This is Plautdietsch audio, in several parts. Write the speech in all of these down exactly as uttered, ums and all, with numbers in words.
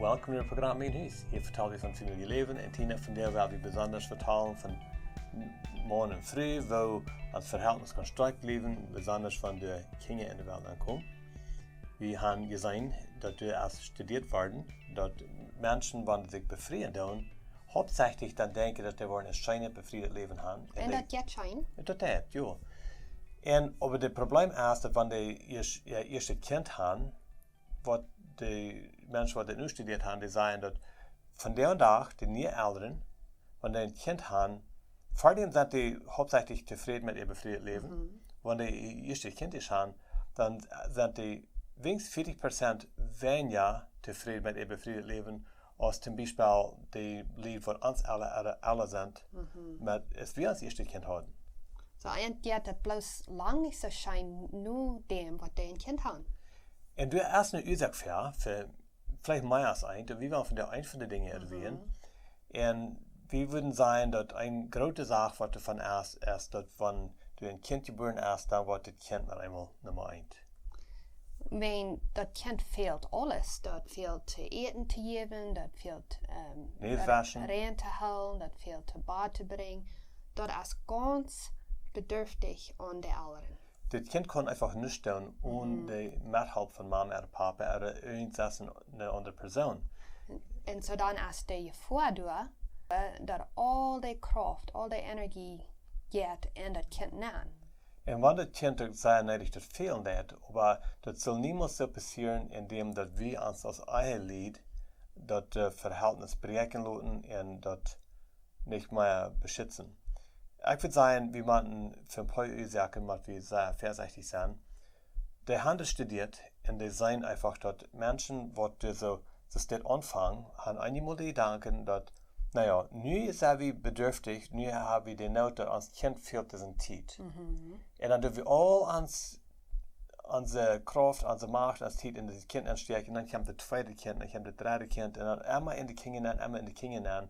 Welkom biem Programm Mien Hus. Hia vetal wie von Famieljeläwen un Tina, vondoag well wie besonda vetalen von Maun un Fru, woo daut Verhältnis kaun stoakj bliewen, besonda wan de Kjinja enne Welt aunkomen. Wie haben jeseenen, daut doa es studieet worden, daut Menschen, wan see sikj befrieen doonen, hauptsächlich dan denkjen, daut dee woaren een scheenet, befrieet Läwen haben. Un daut jeit scheen. Daut jeit, jo. Un oba daut Problem es, daut wan dee ieescht, äa ieeschtet Kjint haben, waut de Menschen, waut dit nu studieet haben, dee sajen, daut vondoag dän Dach, de niee Elren, wan dee een Kjint haben, ver däm sent dee hauptsächlich tofräd met äa befrieet Läwen. Mhm. Wan dee äa ieeschtet Kjint haben, dan sent dee weens vieetich Prozent weinja tofräd met äa befrieet Läwen, aus toom Biespel dee Lied, waut ons aule, aule, aule sent, Mhm. met, aus wie ons ieeschtet Kjint hauden. Soo, eejentlich jeit daut bloos lang nich soo scheen no däm, waut dee een Kjint haben. Un doa es eene Uasoak fa, fa veleicht mea aus eent, un wie wellen vondoag eent von de Dinja Mhm. erwähnen. Un wie wudden sajen, daut eene groote Sach, waut doavon es, es daut wan doa een Kjint jebuaren es, dan woat daut Kjint noch eemol Numma eent. Wan daut Kjint fält aules, daut fält to äten to jäwen, daut fält, ähm, Näs waschen. Rein to hoolen, daut fält to Bad to brinjen, daut es gaunz bedürftich aun de Elren. Daut Kjint kaun eefach nuscht doonen onen Mhm. de Methelp von Mama ooda Papa ooda irjent eene aundre Persoon. Un soo dan es de Jefoa doa, äh, daut aul de Krauft, aul de Energie jeit en daut Kjint nenn. Un wan daut Kjint uk sea needich daut fälen deit, oba daut saul niemols soo passieren, endäm daut wie ons aus Ehelied daut, äh, Verhältnis bräakjen loten un daut nich mea beschitzen. Ekj wudd sajen, wie motten fa een poa Uasoaken, mott wie sea väasechtich sennen. Dee haben daut studieet un dee seenen eefach, daut Menschen, waut doa soo, soo steit aunfangen, haben eenjemol dee Jedanken, daut, na jo, nu sent wie bedürftich, nu haben wie de Noot, daut ons Kjint fält dise Tiet. Mhm. Un dan doo wie aul ons, onse Krauft, onse Macht, onse Tiet en daut Kjint enstäakjen, un dan kjemt daut tweede Kjint, dan kjemt daut dredde Kjint, un dan emma en de Kjinja nenn, emma en de Kjinja nenn.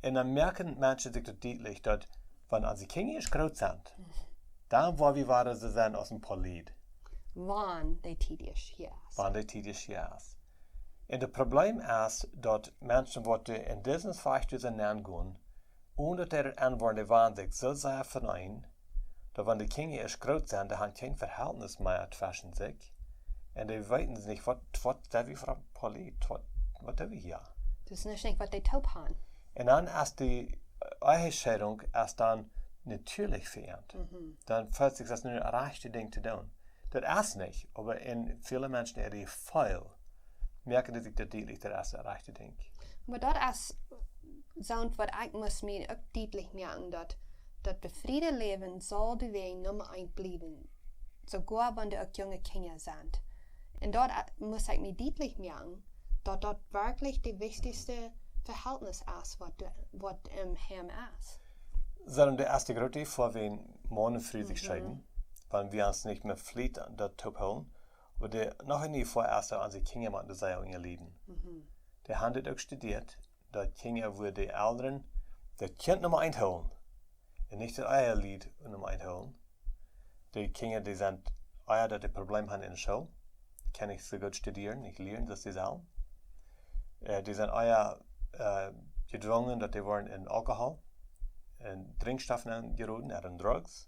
Un dan moakjen Menschen sikj daut dietlich, daut wan onse Kjinja ieescht groot sent, dan woa wie wada soo sennen aus een poa Lied. Wan de Tiet ieescht hia es. Wan de Tiet ieescht hia es. Un daut Problem es, daut Menschen, waut doa en disen Wajch doa sent nenn jegonen, onen daut dee daut enwoaren, dee woaren sikj soo sea veneenen, daut wan de Kjinja ieescht groot sent, dee haben kjeen Verhältnis mea tweschen sikj. Un dee weeten nich, waut, waut sent wie fa een poa Lied, waut, waut doo wie hia? Daut es nich, waut dee toop haben. Un dan es de, äh, Ehescheidunk es dan natieelich fa an. Mhm. Dan fält sikj daut nu daut rajchte Dinkj to doonen. Daut es nich, oba en väle Menschen äa Jefeel moakjen dee sikj daut dietlich, daut es daut rajchte Dinkj. Oba daut es soont, waut ekj mott mie uk dietlich moaken, daut, daut befrieede Läwen saul de Wajch Numma eent bliewen, soogoa wan doa uk junge Kjinja sent. Un daut, äh, mott ekj mie dietlich moaken, daut daut werkjlich daut wichtichste Verhältnis es, waut, waut em Heim es. Soo, daut es de groote Jefoa, wan Maun un Fru sikj Mhm. scheiden, wan wie ons nich mea fliet daut toop hoolen, oba de, noch eene Jefoa es, daut onse Kjinja motten doa sea unja lieden. Mhm. Dee haben daut uk studieet, daut Kjinja wudden de Elren daut Kjint Numma eent hoolen. Un nich daut Ehelied Numma eent hoolen. De Kjinja, dee sent ea daut dee Problem haben en de School. Kjennen nich soo goot studieren, nich lieren, daut see sellen. Äh, dee sent ea, äh, jedwungen, daut dee woaren en Alkohol, en Drinkjstoff nenn jeroden, ooda en Drugs.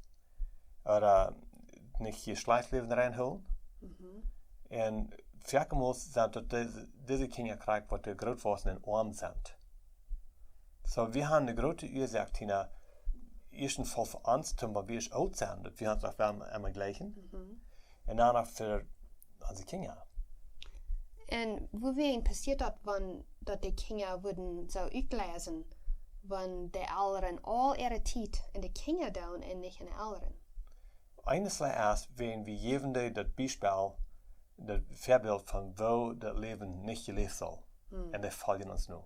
Ooda nich äa schlajchtet Läwen reinhoolen. Mhm. Un foaken mol sent daut dise, dise Kjinja krakjt, waut doa groot woaren un oam sent. Soo, wie haben eene groote Uasoak, Tina, ieescht een Fäl fa ons, toom, wan wie ieescht oolt sent, daut wie ons noch emma jlikjen. Mhm. Un dan noch fa onse Kjinja. Un wuarom passieet daut, wan daut de Kjinja wudden soo utläsen, wan de Elren aul äare Tiet en de Kjinja doonen un nich en de Elren? Eenes es, wan wie jäwen dee daut Biespel, daut Väabilt von woo daut Läwen nich jeläft saul. Hm. Un dee foljen ons nu.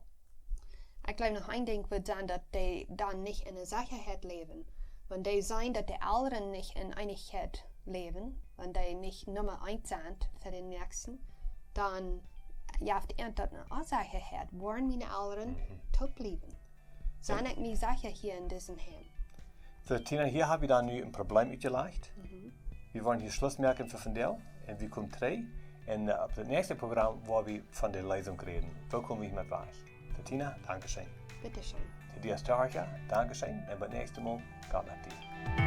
Ekj jleew noch een Dinkj woat sennen, daut dee dan nich en de Sechaheit läwen. Wan dee seenen, daut de Elren nich en Eenichkjeit läwen, wan dee nich Numma eent sent fa dän Näakjsten, dan jeft an daut eene Onsechaheit, woaren miene Elren Mhm. toop bliewen. Sent ekj mie secha hia en disem Heim? Soo, Tina, hia hab wie dan nu een Problem utjelajcht. Mhm. Wie woaren hia Schluss moaken fa vondoag un wie komen trigj. Un äh, opp daut näakjste Programm woa wie von de Leesunk räden. Woo kom wie met wajch? Bettina, danke scheen. Bitte schön. Tobias Tarcha, danke scheen. Un bat näakjste Mol, Gott met die.